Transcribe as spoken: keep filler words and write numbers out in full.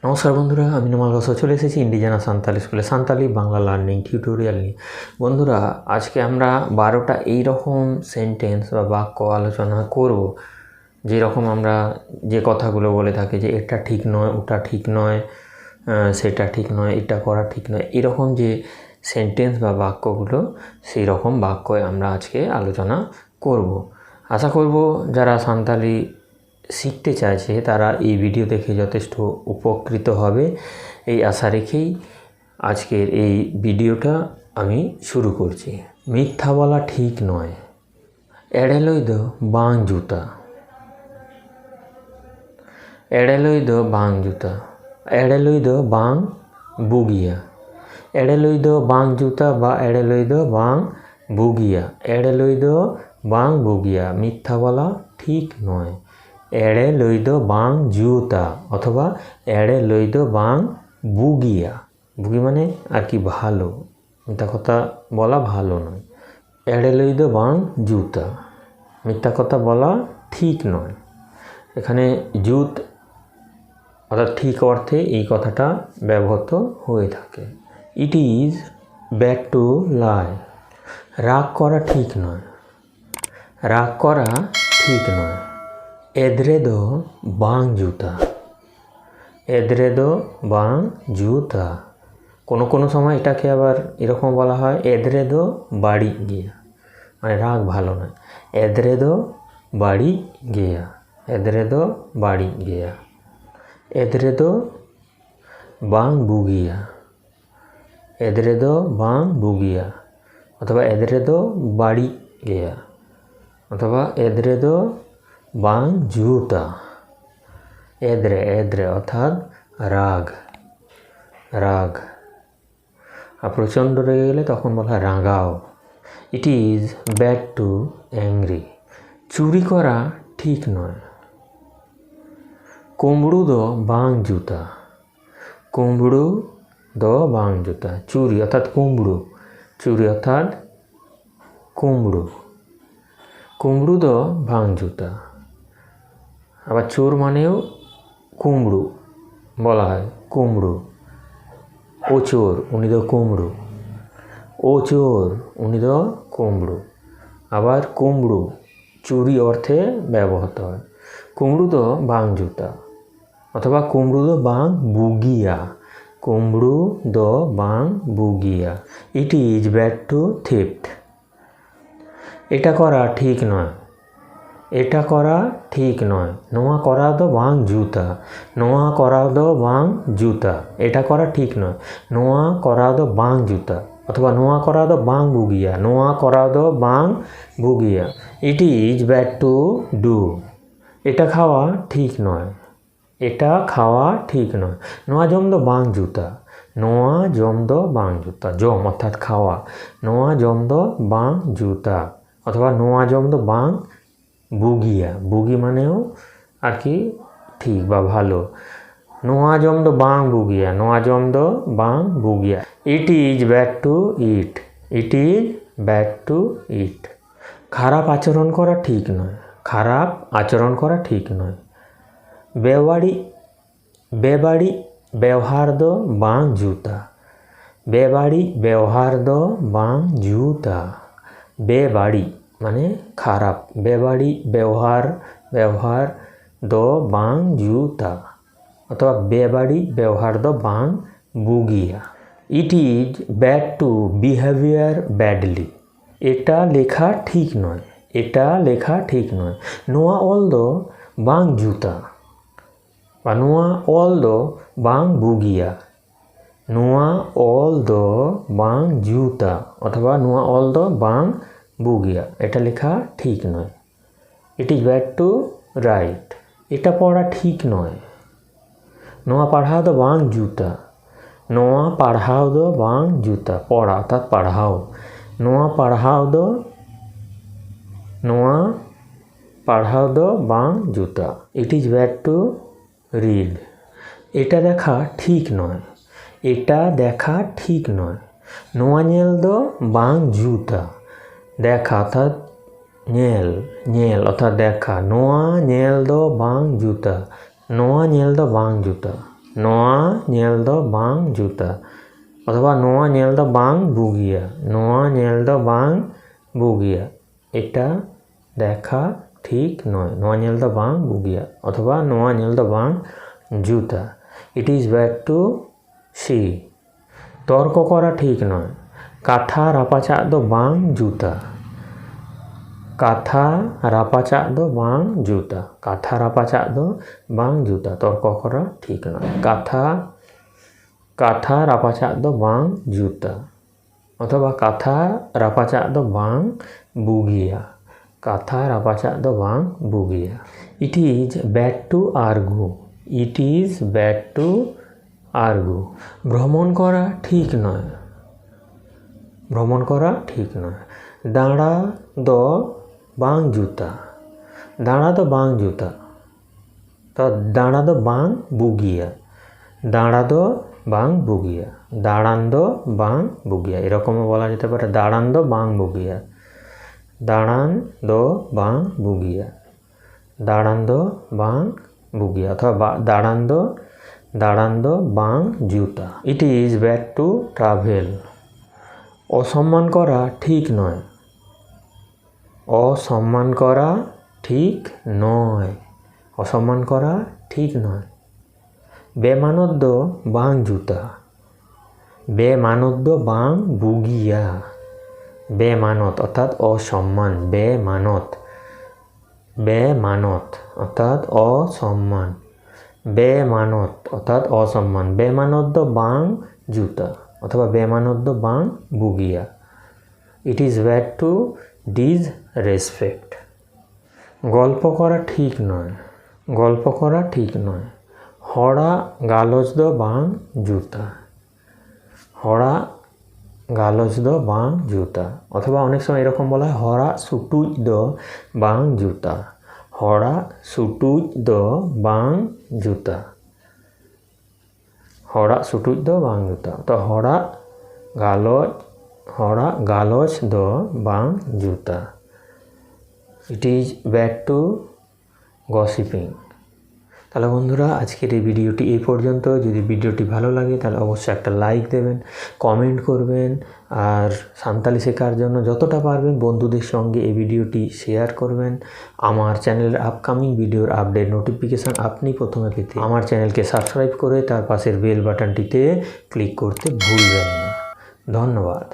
নমস্কার বন্ধুরা, আমি নোমাল ঘোষ চলে এসেছি ইন্ডিজিনাস সান্তালি স্কুলে সান্তালি বাংলা লার্নিং টিউটোরিয়াল নিয়ে। বন্ধুরা, আজকে আমরা বারোটা এইরকম সেন্টেন্স বা বাক্য আলোচনা করব, যেরকম আমরা যে কথাগুলো বলে থাকি যে এটা ঠিক নয়, ওটা ঠিক নয়, আহ, সেটা ঠিক নয়, এটা করা ঠিক নয়, এরকম যে সেন্টেন্স বা বাক্যগুলো, সেই রকম বাক্যে আমরা আজকে আলোচনা করব। আশা করব যারা সান্তালি শিখতে চাইছে তারা এই ভিডিও দেখে যথেষ্ট উপকৃত হবে, এই আশা রেখেই আজকের এই ভিডিওটা আমি শুরু করছি। মিথ্যা বলা ঠিক নয়। ᱮᱲᱮ ᱞᱟᱹᱭ ᱫᱚ ᱵᱟᱝ ᱡᱩᱛᱟ᱾ ᱮᱲᱮ ᱞᱟᱹᱭ ᱫᱚ ᱵᱟᱝ ᱡᱩᱛᱟ᱾ ᱮᱲᱮ ᱞᱟᱹᱭ ᱫᱚ ᱵᱟᱝ ᱵᱩᱜᱤᱭᱟ᱾ ᱮᱲᱮ ᱞᱟᱹᱭ ᱫᱚ ᱵᱟᱝ ᱡᱩᱛᱟ ᱵᱟ ᱮᱲᱮ ᱞᱟᱹᱭ ᱫᱚ ᱵᱟᱝ ᱵᱩᱜᱤᱭᱟ᱾ ᱮᱲᱮ ᱞᱟᱹᱭ ᱫᱚ ᱵᱟᱝ ᱵᱩᱜᱤᱭᱟ᱾ ᱢᱤᱛᱛᱷᱟ ᱵᱚᱞᱟ ᱴᱷᱤᱠ ᱱᱚᱭ᱾ ᱮᱲᱮ ᱞᱟᱹᱭ ᱫᱚ ᱵᱟᱝ ᱡᱩᱛᱟ ᱚᱛᱷᱚᱵᱟ ᱮᱲᱮ ᱞᱟᱹᱭ ᱫᱚ ᱵᱟᱝ ᱵᱩᱜᱤᱭᱟ᱾ ᱵᱩᱜᱤ ᱢᱟᱱᱮ ᱟᱨᱠᱤ ᱵᱷᱟᱞᱚ᱾ মিথ্যা কথা বলা ভালো নয়। ᱮᱲᱮ ᱞᱟᱹᱭ ᱫᱚ ᱵᱟᱝ ᱡᱩᱛᱟ᱾ ᱢᱤᱛᱛᱷᱟ ᱠᱟᱛᱷᱟ ᱵᱚᱞᱟ ᱴᱷᱤᱠ ᱱᱚᱭ᱾ এখানে জুত অর্থাৎ ঠিক অর্থে এই কথাটা ব্যবহৃত হয়ে থাকে। It is bad to lie. রাগ করা ঠিক নয়। রাগ করা ঠিক নয়। ᱮᱫᱽᱨᱮ ᱫᱚ ᱵᱟᱝ ᱡᱩᱛᱟ᱾ ᱮᱫᱽᱨᱮ ᱫᱚ ᱵᱟᱝ ᱡᱩᱛᱟ᱾ কোনো কোনো সময় এটাকে আবার এরকম বলা হয়, ᱮᱫᱽᱨᱮ ᱫᱚ ᱵᱟᱹᱲᱤᱡ ᱜᱮᱭᱟ, মানে রাগ ভালো নয়। ᱮᱫᱽᱨᱮ ᱫᱚ ᱵᱟᱹᱲᱤᱡ ᱜᱮᱭᱟ᱾ ᱮᱫᱽᱨᱮ ᱫᱚ ᱵᱟᱹᱲᱤᱡ ᱜᱮᱭᱟ᱾ ᱮᱫᱽᱨᱮ ᱫᱚ ᱵᱟᱝ ᱵᱩᱜᱤᱭᱟ᱾ ᱮᱫᱽᱨᱮ ᱫᱚ ᱵᱟᱝ ᱵᱩᱜᱤᱭᱟ᱾ ᱚᱛᱷᱚᱵᱟ ᱮᱫᱽᱨᱮ ᱫᱚ ᱵᱟᱹᱲᱤᱡ ᱜᱮᱭᱟ᱾ ᱚᱛᱷᱚᱵᱟ ᱮᱫᱽᱨᱮ ᱫᱚ ᱵᱟᱝ ᱡᱩᱛᱟ᱾ ᱮᱫᱽᱨᱮ, ᱮᱫᱽᱨᱮ ᱚᱨᱛᱷᱟᱛ রাগ, রাগ। আর প্রচণ্ড রেগে গেলে তখন বলা হয় রাগাও। It is bad to angry. চুরি করা ঠিক নয়। ᱠᱩᱢᱵᱽᱲᱩ ᱫᱚ ᱵᱟᱝ ᱡᱩᱛᱟ᱾ ᱠᱩᱢᱵᱽᱲᱩ ᱫᱚ ᱵᱟᱝ ᱡᱩᱛᱟ᱾ চুরি অর্থাৎ কুমড়ো। চুরি অর্থাৎ কুমড়ো। ᱠᱩᱢᱵᱽᱲᱩ ᱫᱚ ᱵᱟᱝ ᱡᱩᱛᱟ᱾ ᱟᱵᱟᱨ ᱪᱳᱨ ᱢᱟᱱᱮᱭᱳ ᱠᱩᱢᱵᱽᱲᱩ᱾ ᱵᱚᱞᱟ ᱦᱚᱭ ᱠᱩᱢᱵᱽᱲᱩ᱾ ᱚᱪᱳᱨ, ᱩᱱᱤ ᱫᱚ ᱠᱩᱢᱵᱽᱲᱩ᱾ ᱚᱪᱳᱨ, ᱩᱱᱤ ᱫᱚ ᱠᱩᱢᱵᱽᱲᱩ᱾ ᱟᱵᱟᱨ ᱠᱩᱢᱵᱽᱲᱩ, ᱪᱩᱨᱤ ᱚᱨᱛᱷᱮ ᱵᱮᱵᱚᱦᱨᱤᱛ ᱦᱚᱭ᱾ ᱠᱩᱢᱵᱽᱲᱩ ᱫᱚ ᱵᱟᱝ ᱡᱩᱛᱟ᱾ ᱚᱛᱷᱚᱵᱟ ᱠᱩᱢᱵᱽᱲᱩ ᱫᱚ ᱵᱟᱝ ᱵᱩᱜᱤᱭᱟ᱾ ᱠᱩᱢᱵᱽᱲᱩ ᱫᱚ ᱵᱟᱝ ᱵᱩᱜᱤᱭᱟ᱾ It is bad to thift. এটা করা ঠিক নয়। এটা করা ঠিক নয়। ᱱᱚᱣᱟ ᱠᱚᱨᱟᱣ ᱫᱚ ᱵᱟᱝ ᱡᱩᱛᱟ᱾ ᱱᱚᱣᱟ ᱠᱚᱨᱟᱣ ᱫᱚ ᱵᱟᱝ ᱡᱩᱛᱟ᱾ এটা করা ঠিক নয়᱾ ᱱᱚᱣᱟ ᱠᱚᱨᱟᱣ ᱫᱚ ᱵᱟᱝ ᱡᱩᱛᱟ᱾ ᱚᱛᱷᱚᱵᱟ ᱱᱚᱣᱟ ᱠᱚᱨᱟᱣ ᱫᱚ ᱵᱟᱝ ᱵᱩᱜᱤᱭᱟ᱾ ᱱᱚᱣᱟ ᱠᱚᱨᱟᱣ ᱫᱚ ᱵᱟᱝ ᱵᱩᱜᱤᱭᱟ᱾ It is bad to do. এটা খাওয়া ঠিক নয়। এটা খাওয়া ঠিক নয়। ᱱᱚᱣᱟ ᱡᱚᱢ ᱫᱚ ᱵᱟᱝ ᱡᱩᱛᱟ᱾ ᱱᱚᱣᱟ ᱡᱚᱢ ᱫᱚ ᱵᱟᱝ ᱡᱩᱛᱟ᱾ ᱡᱚᱢ ᱚᱨᱛᱷᱟᱛ ᱠᱷᱟᱣᱟ᱾ ᱱᱚᱣᱟ ᱡᱚᱢ ᱫᱚ ᱵᱟᱝ ᱡᱩᱛᱟ᱾ ᱚᱛᱷᱚᱵᱟ ᱱᱚᱣᱟ ᱡᱚᱢ ᱫᱚ ᱵᱟᱝ ᱵᱩᱜᱤᱭᱟ᱾ ᱵᱩᱜᱤ ᱢᱟᱱᱮ ᱦᱚᱸ ᱟᱨᱠᱤ ᱴᱷᱤᱠ ᱵᱟ ᱵᱷᱟᱞᱚ᱾ ᱱᱚᱣᱟ ᱡᱚᱢ ᱫᱚ ᱵᱟᱝ ᱵᱩᱜᱤᱭᱟ᱾ ᱱᱚᱣᱟ ᱡᱚᱢ ᱫᱚ ᱵᱟᱝ ᱵᱩᱜᱤᱭᱟ᱾ It is bad to eat. It is bad to eat. খারাপ আচরণ করা ঠিক নয়। খারাপ আচরণ করা ঠিক নয়। ᱵᱮᱵᱟᱹᱲᱤᱡ, ᱵᱮᱵᱟᱹᱲᱤᱡ ᱵᱮᱣᱦᱟᱨ ᱫᱚ ᱵᱟᱝ ᱡᱩᱛᱟ᱾ ᱵᱮᱵᱟᱹᱲᱤᱡ ᱵᱮᱣᱦᱟᱨ ᱫᱚ ᱵᱟᱝ ᱡᱩᱛᱟ᱾ ᱵᱮᱵᱟᱹᱲᱤᱡ ᱢᱟᱱᱮ ᱠᱷᱟᱨᱟᱯ᱾ ᱵᱮᱵᱟᱹᱲᱤᱡ ᱵᱮᱣᱦᱟᱨ, ᱵᱮᱣᱦᱟᱨ ᱫᱚ ᱵᱟᱝ ᱡᱩᱛᱟ᱾ ᱚᱛᱷᱚᱵᱟ ᱵᱮᱵᱟᱹᱲᱤᱡ ᱵᱮᱣᱦᱟᱨ ᱫᱚ ᱵᱟᱝ ᱵᱩᱜᱤᱭᱟ᱾ It is bad to behavior badly. এটা লেখা ঠিক নয়। এটা লেখা ঠিক নয়। ᱱᱚᱣᱟ ᱚᱞ ᱫᱚ ᱵᱟᱝ ᱡᱩᱛᱟ᱾ ᱵᱟ ᱱᱚᱣᱟ ᱚᱞ ᱫᱚ ᱵᱟᱝ ᱵᱩᱜᱤᱭᱟ᱾ ᱱᱚᱣᱟ ᱚᱞ ᱫᱚ ᱵᱟᱝ ᱡᱩᱛᱟ᱾ ᱚᱛᱷᱚᱵᱟ ᱱᱚᱣᱟ ᱚᱞ ᱫᱚ ᱵᱟᱝ ᱵᱩᱜᱤᱭᱟ᱾ এটা লেখা ঠিক নয়। It is bad to write. এটা পড়া ঠিক নয়। ᱱᱚᱣᱟ ᱯᱟᱲᱦᱟᱣ ᱫᱚ ᱵᱟᱝ ᱡᱩᱛᱟ᱾ ᱱᱚᱣᱟ ᱯᱟᱲᱦᱟᱣ ᱫᱚ ᱵᱟᱝ ᱡᱩᱛᱟ᱾ ᱯᱚᱲᱟ ᱚᱨᱛᱷᱟᱛ ᱯᱟᱲᱦᱟᱣ᱾ ᱱᱚᱣᱟ ᱯᱟᱲᱦᱟᱣ ᱫᱚ, ᱱᱚᱣᱟ ᱯᱟᱲᱦᱟᱣ ᱫᱚ ᱵᱟᱝ ᱡᱩᱛᱟ᱾ It is bad to read. এটা দেখা ঠিক নয়। এটা দেখা ঠিক নয়। ᱱᱚᱣᱟ ᱧᱮᱞ ᱫᱚ ᱵᱟᱝ ᱡᱩᱛᱟ᱾ দেখা ᱚᱨᱛᱷᱟᱛ ᱧᱮᱞ, ᱧᱮᱞ ᱚᱨᱛᱷᱟᱛ দেখা᱾ ᱱᱚᱣᱟ ᱧᱮᱞ ᱫᱚ ᱵᱟᱝ ᱡᱩᱛᱟ᱾ ᱱᱚᱣᱟ ᱧᱮᱞ ᱫᱚ ᱵᱟᱝ ᱡᱩᱛᱟ᱾ ᱱᱚᱣᱟ ᱧᱮᱞ ᱫᱚ ᱵᱟᱝ ᱡᱩᱛᱟ᱾ ᱚᱛᱷᱚᱵᱟ ᱱᱚᱣᱟ ᱧᱮᱞ ᱫᱚ ᱵᱟᱝ ᱵᱩᱜᱤᱭᱟ᱾ ᱱᱚᱣᱟ ᱧᱮᱞ ᱫᱚ ᱵᱟᱝ ᱵᱩᱜᱤᱭᱟ᱾ ᱮᱴᱟ ᱫᱮᱠᱷᱟ ᱴᱷᱤᱠ ᱱᱚᱭ᱾ ᱱᱚᱣᱟ ᱧᱮᱞ ᱫᱚ ᱵᱟᱝ ᱵᱩᱜᱤᱭᱟ᱾ ᱚᱛᱷᱚᱵᱟ ᱱᱚᱣᱟ ᱧᱮᱞ ᱫᱚ ᱵᱟᱝ ᱡᱩᱛᱟ᱾ It is bad to see. ᱛᱚᱨᱠᱚ ᱠᱚᱨᱟ ᱴᱷᱤᱠ ᱱᱚᱭ᱾ ᱠᱟᱛᱷᱟ ᱨᱟᱯᱟᱪᱟᱜ ᱫᱚ ᱵᱟᱝ ᱡᱩᱛᱟ᱾ ᱠᱟᱛᱷᱟ ᱨᱟᱯᱟᱪᱟᱜ ᱫᱚ ᱵᱟᱝ ᱡᱩᱛᱟ᱾ ᱠᱟᱛᱷᱟ ᱨᱟᱯᱟᱪᱟᱜ ᱫᱚ ᱵᱟᱝ ᱡᱩᱛᱟ᱾ ᱛᱚᱨᱠᱚ ᱠᱚᱨᱟ ᱴᱷᱤᱠ ᱱᱚᱭ᱾ ᱠᱟᱛᱷᱟ, ᱠᱟᱛᱷᱟ ᱨᱟᱯᱟᱪᱟᱜ ᱫᱚ ᱵᱟᱝ ᱡᱩᱛᱟ᱾ ᱚᱛᱷᱚᱵᱟ ᱠᱟᱛᱷᱟ ᱨᱟᱯᱟᱪᱟᱜ ᱫᱚ ᱵᱟᱝ ᱵᱩᱜᱤᱭᱟ᱾ ᱠᱟᱛᱷᱟ ᱨᱟᱯᱟᱪᱟᱜ ᱫᱚ ᱵᱟᱝ ᱵᱩᱜᱤᱭᱟ᱾ It is bad to argue. It is bad to argue. ভ্রমণ করা ঠিক নয়। ভ্রমণ করা ঠিক নয়। ᱫᱟᱬᱟ ᱫᱚ ᱵᱟᱝ ᱡᱩᱛᱟ᱾ ᱫᱟᱬᱟ ᱫᱚ ᱵᱟᱝ ᱡᱩᱛᱟ᱾ ᱛᱚ ᱫᱟᱬᱟ ᱫᱚ ᱵᱟᱝ ᱵᱩᱜᱤᱭᱟ᱾ ᱫᱟᱬᱟ ᱫᱚ ᱵᱟᱝ ᱵᱩᱜᱤᱭᱟ᱾ ᱫᱟᱬᱟᱱ ᱫᱚ ᱵᱟᱝ ᱵᱩᱜᱤᱭᱟ᱾ ᱮᱨᱚᱠᱚᱢ ᱵᱚᱞᱟ ᱡᱮᱛᱮ ᱯᱟᱨᱮ, ᱫᱟᱬᱟᱱ ᱫᱚ ᱵᱟᱝ ᱵᱩᱜᱤᱭᱟ᱾ ᱫᱟᱬᱟᱱ ᱫᱚ ᱵᱟᱝ ᱵᱩᱜᱤᱭᱟ᱾ ᱫᱟᱬᱟᱱ ᱫᱚ ᱵᱟᱝ ᱵᱩᱜᱤᱭᱟ᱾ ᱚᱛᱷᱚᱵᱟ ᱫᱟᱬᱟᱱ ᱫᱚ, ᱫᱟᱬᱟᱱ ᱫᱚ ᱵᱟᱝ ᱡᱩᱛᱟ᱾ It is bad to travel. ᱚᱥᱚᱢᱢᱟᱱ ᱠᱚᱨᱟ ᱴᱷᱤᱠ ᱱᱚᱭ᱾ ᱚᱥᱚᱢᱢᱟᱱ ᱠᱚᱨᱟ ᱴᱷᱤᱠ ᱱᱚᱭ᱾ ᱚᱥᱚᱢᱢᱟᱱ ᱠᱚᱨᱟ ᱴᱷᱤᱠ ᱱᱚᱭ᱾ ᱵᱮᱢᱟᱱᱚᱛ ᱫᱚ ᱵᱟᱝ ᱡᱩᱛᱟ᱾ ᱵᱮᱢᱟᱱᱚᱛ ᱫᱚ ᱵᱟᱝ ᱵᱩᱜᱤᱭᱟ᱾ ᱵᱮᱢᱟᱱᱚᱛ ᱚᱨᱛᱷᱟᱛ ᱚᱥᱚᱢᱢᱟᱱ᱾ ᱵᱮᱢᱟᱱᱚᱛ, ᱵᱮᱢᱟᱱᱚᱛ ᱚᱨᱛᱷᱟᱛ ᱚᱥᱚᱢᱢᱟᱱ᱾ ᱵᱮᱢᱟᱱᱚᱛ ᱚᱨᱛᱷᱟᱛ ᱚᱥᱚᱢᱢᱟᱱ᱾ ᱵᱮᱢᱟᱱᱚᱛ ᱫᱚ ᱵᱟᱝ ᱡᱩᱛᱟ᱾ ᱚᱛᱷᱚᱵᱟ ᱵᱮᱢᱟᱱᱚᱛ ᱫᱚ ᱵᱟᱝ ᱵᱩᱜᱤᱭᱟ᱾ It is bad to disrespect. গল্প করা ঠিক নয়। গল্প করা ঠিক নয়। ᱦᱚᱲᱟᱜ ᱜᱟᱞᱚᱪ ᱫᱚ ᱵᱟᱝ ᱡᱩᱛᱟ᱾ ᱦᱚᱲᱟᱜ ᱜᱟᱞᱚᱪ ᱫᱚ ᱵᱟᱝ ᱡᱩᱛᱟ᱾ ᱚᱛᱷᱚᱵᱟ ᱚᱱᱮᱠ ᱥᱚᱢᱚᱭ ᱮᱨᱚᱠᱚᱢ ᱵᱚᱞᱟ ᱦᱚᱭ, ᱦᱚᱲᱟᱜ ᱥᱩᱴᱩᱡ ᱫᱚ ᱵᱟᱝ ᱡᱩᱛᱟ᱾ ᱦᱚᱲᱟᱜ ᱥᱩᱴᱩᱡ ᱫᱚ ᱵᱟᱝ ᱡᱩᱛᱟ᱾ ᱦᱚᱲᱟᱜ ᱥᱩᱴᱩᱡ ᱫᱚ ᱵᱟᱝ ᱡᱩᱛᱟ᱾ ᱛᱚ ᱦᱚᱲᱟᱜ ᱜᱟᱞᱚᱪ, ᱦᱚᱲᱟᱜ ᱜᱟᱞᱚᱪ ᱫᱚ ᱵᱟᱝ ᱡᱩᱛᱟ᱾ It is bad to gossiping. তাহলে বন্ধুরা, আজকের এই ভিডিওটি এই পর্যন্ত। যদি ভিডিওটি ভালো লাগে, তাহলে অবশ্যই একটা লাইক দেবেন, কমেন্ট করবেন, আর সান্তালি শেখার জন্য যতটা পারবেন বন্ধুদের সঙ্গে এই ভিডিওটি শেয়ার করবেন। আমার চ্যানেলের আপকামিং ভিডিওর আপডেট নোটিফিকেশান আপনি প্রথমে পেতে আমার চ্যানেলকে সাবস্ক্রাইব করে তার পাশের বেল বাটনটিতে ক্লিক করতে ভুলবেন না। ধন্যবাদ।